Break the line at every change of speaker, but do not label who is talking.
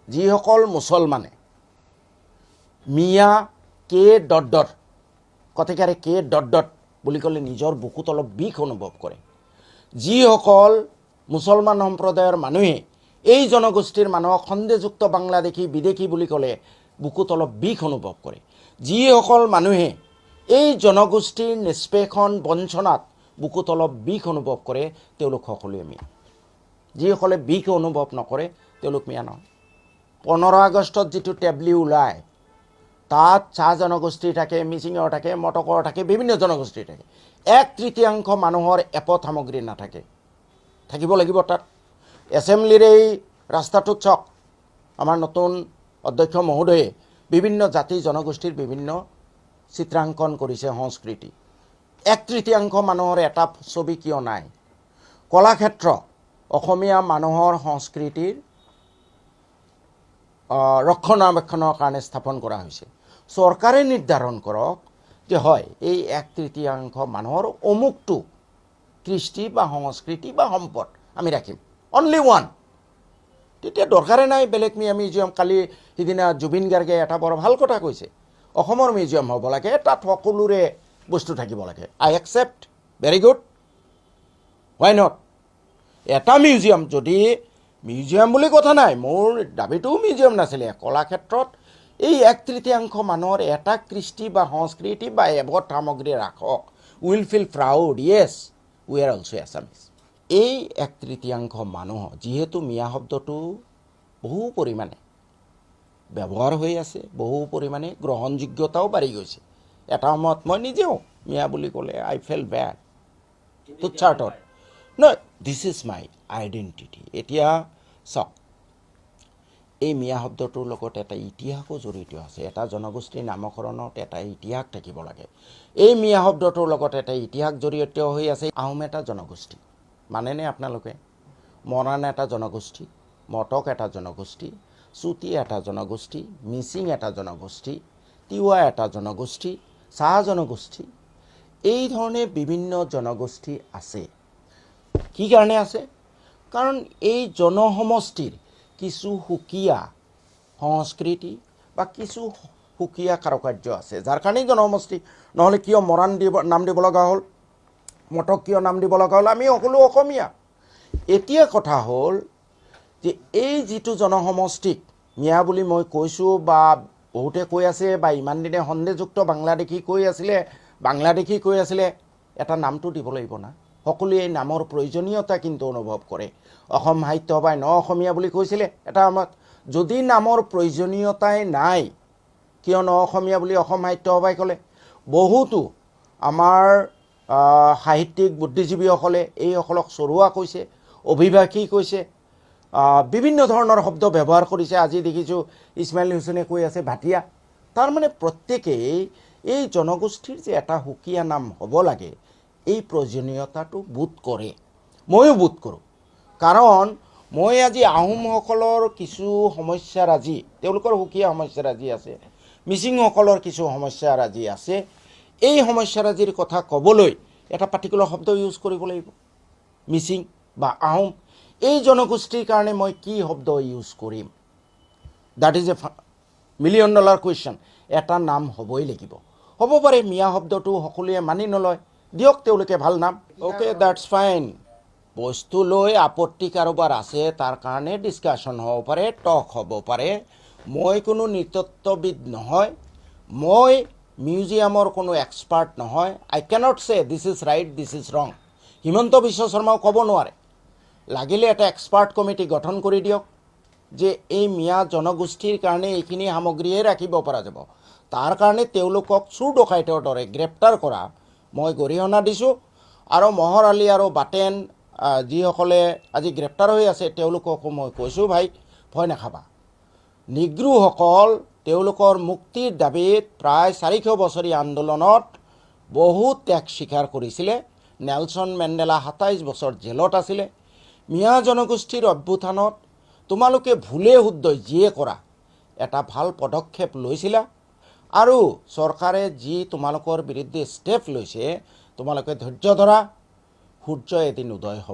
যিসকল মুছলমানে মিয়া কে dot dot কথিকাৰে কে dot dot বুলি ক'লে নিজৰ বুকুত অলপ বিষ অনুভৱ কৰে, যিসকল মুছলমান সম্প্ৰদায়ৰ মানুহে এই জনগোষ্ঠীৰ মানুহক সন্দেহযুক্ত, বাংলাদেশী, বিদেশী বুলি ক'লে বুকুত অলপ বিষ অনুভৱ কৰে, যিসকল মানুহে এই জনগোষ্ঠীৰ নিষ্পেষণ, বঞ্চনাত বুকুত অলপ বিষ অনুভৱ কৰে, তেওঁলোক সকলোৱে মিয়া। যিসকলে বিষ অনুভৱ নকৰে, তেওঁলোক মিয়া নহয়। 15 আগষ্টত যিটো টেবলি ওলায়, তাত চাহ জনগোষ্ঠী থাকে, মিচিঙৰ থাকে, মটকৰ থাকে, বিভিন্ন জনগোষ্ঠীৰ থাকে। এক তৃতীয়াংশ মানুহৰ এপদ সামগ্ৰী নাথাকে। থাকিব লাগিব তাত। এছেম্বলিৰ এই ৰাস্তাটোত চাওক, আমাৰ নতুন অধ্যক্ষ মহোদয়ে বিভিন্ন জাতি জনগোষ্ঠীৰ বিভিন্ন চিত্ৰাংকন কৰিছে, সংস্কৃতি। এক তৃতীয়াংশ মানুহৰ এটা ছবি কিয় নাই? কলাক্ষেত্ৰ অসমীয়া মানুহৰ সংস্কৃতিৰ ৰক্ষণাবেক্ষণৰ কাৰণে স্থাপন কৰা হৈছে। চৰকাৰে নিৰ্ধাৰণ কৰক যে হয়, এই এক তৃতীয়াংশ মানুহৰ অমুকটো কৃষ্টি বা সংস্কৃতি বা সম্পদ আমি ৰাখিম, অনলি ওৱান। তেতিয়া দৰকাৰে নাই বেলেগ মিয়া মিউজিয়াম। কালি সিদিনা জুবিন গাৰ্গে এটা বৰ ভাল কথা কৈছে, অসমৰ মিউজিয়াম হ'ব লাগে, তাত সকলোৰে বস্তু থাকিব লাগে। I accept, very good, why not? এটা মিউজিয়াম, যদি মিউজিয়াম বুলি কথা নাই, মোৰ দাবীটোও মিউজিয়াম নাছিলে। কলাক্ষেত্ৰত এই এক তৃতীয়াংশ মানুহৰ এটা কৃষ্টি বা সংস্কৃতি বা এপদ সামগ্ৰী ৰাখক। Will feel proud, yes, we are also Assamese. এই এক তৃতীয়াংশ মানুহ, যিহেতু মিয়া শব্দটো বহু পৰিমাণে ব্যৱহাৰ হৈ আছে, বহু পৰিমাণে গ্ৰহণযোগ্যতাও বাঢ়ি গৈছে। এটা সময়ত মই নিজেও মিয়া বুলি ক'লে I feel bad, তুচ্ছাৰ্থত নহয়। This is my identity. এতিয়া চাওক, এই মিয়া শব্দটোৰ লগত এটা ইতিহাসো জড়িত আছে। এটা জনগোষ্ঠীৰ নামকৰণত এটা ইতিহাস থাকিব লাগে। এই মিয়া শব্দটোৰ লগত এটা ইতিহাস জড়িত হৈ আছে। আহোম এটা জনগোষ্ঠী, মানেনে আপোনালোকে? মৰাণ এটা জনগোষ্ঠী, মটক এটা জনগোষ্ঠী, চুতীয়া এটা জনগোষ্ঠী, মিচিং এটা জনগোষ্ঠী, তিৱা এটা জনগোষ্ঠী, চাহ জনগোষ্ঠী, এই ধৰণে বিভিন্ন জনগোষ্ঠী আছে। কি কাৰণে আছে? কাৰণ এই জনসমষ্টিৰ কিছু সুকীয়া সংস্কৃতি বা কিছু সুকীয়া কাৰুকাৰ্য আছে, যাৰ কাৰণেই জনসমষ্টি। নহ'লে কিয় মৰাণ দিব নাম দিব লগা হ'ল, মটক কিয় নাম দিব লগা হ'ল? আমি সকলো অসমীয়া। এতিয়া কথা হ'ল যে এই যিটো জনসমষ্টিক মিয়া বুলি মই কৈছোঁ বা বহুতে কৈ আছে বা ইমান দিনে সন্দেহযুক্ত, বাংলাদেশী কৈ আছিলে, বাংলাদেশী কৈ আছিলে, এটা নামটো দিব লাগিব না। সকলোৱে এই নামৰ প্ৰয়োজনীয়তা কিন্তু অনুভৱ কৰে। অসম সাহিত্য সভাই ন অসমীয়া বুলি কৈছিলে এটা সময়ত। যদি নামৰ প্ৰয়োজনীয়তাই নাই, কিয় ন অসমীয়া বুলি অসম সাহিত্য সভাই ক'লে? বহুতো আমাৰ সাহিত্যিক, বুদ্ধিজীৱীসকলে এইসকলক চৰুৱা কৈছে, অভিবাসী কৈছে, বিভিন্ন ধৰণৰ শব্দ ব্যৱহাৰ কৰিছে। আজি দেখিছোঁ ইছমাইল হুছেইনে কৈ আছে ভাটিয়া। তাৰমানে প্ৰত্যেকেই এই জনগোষ্ঠীৰ যে এটা সুকীয়া নাম হ'ব লাগে, এই প্ৰয়োজনীয়তাটো বোধ কৰে। ময়ো বোধ কৰোঁ। কাৰণ মই আজি আহোমসকলৰ কিছু সমস্যাৰাজি, তেওঁলোকৰ সুকীয়া সমস্যাৰাজি আছে, মিচিংসকলৰ কিছু সমস্যাৰাজি আছে। এই সমস্যাৰাজিৰ কথা ক'বলৈ এটা পাৰ্টিকুলাৰ শব্দ ইউজ কৰিব লাগিব। মিচিং বা আহোম এই জনগোষ্ঠীৰ কাৰণে মই কি শব্দ ইউজ কৰিম? That is a million dollar question. এটা নাম হ'বই লাগিব। হ'ব পাৰে মিয়া শব্দটো সকলোৱে মানি নলয়, দিয়ক তেওঁলোকে ভাল নাম। Okay, that's fine. বস্তু লৈ আপত্তি কাৰোবাৰ আছে, তাৰ কাৰণে ডিছকাশ্যন হ'ব পাৰে, টক হ'ব পাৰে। মই কোনো নৃতত্ত্ববিদ নহয়, মই মিউজিয়ামৰ কোনো এক্সপাৰ্ট নহয়। আই কেনট চে this is right, this is ৰং। হিমন্ত বিশ্ব শৰ্মাও ক'ব নোৱাৰে। লাগিলে এটা এক্সপাৰ্ট কমিটি গঠন কৰি দিয়ক যে এই মিয়া জনগোষ্ঠীৰ কাৰণে এইখিনি সামগ্ৰীয়ে ৰাখিব পৰা যাব। তাৰ কাৰণে তেওঁলোকক চোৰ ডকাইতৰ দৰে গ্ৰেপ্তাৰ কৰা মই গৰিহণা দিছোঁ। আৰু মহৰ আলী আৰু বাটেন যিসকলে আজি গ্ৰেপ্তাৰ হৈ আছে, তেওঁলোককো মই কৈছোঁ, ভাই, ভয় নাখাবা। নিগ্ৰোসকল তেওঁলোকৰ মুক্তিৰ দাবীত প্ৰায় 400 বছৰীয়া আন্দোলনত বহুত ত্যাগ স্বীকাৰ কৰিছিলে। নেলছন মেণ্ডেলা 27 বছৰ জেলত আছিলে। মিয়া জনগোষ্ঠীৰ অভ্যুত্থানত তোমালোকে ভুলে শুদ্ধই যিয়ে কৰা, এটা ভাল পদক্ষেপ লৈছিলা। আৰু চৰকাৰে যি তোমালোকৰ বিৰুদ্ধে ষ্টেপ লৈছে, তোমালোকে ধৈৰ্য ধৰা, সূৰ্য এদিন উদয় হ'ব।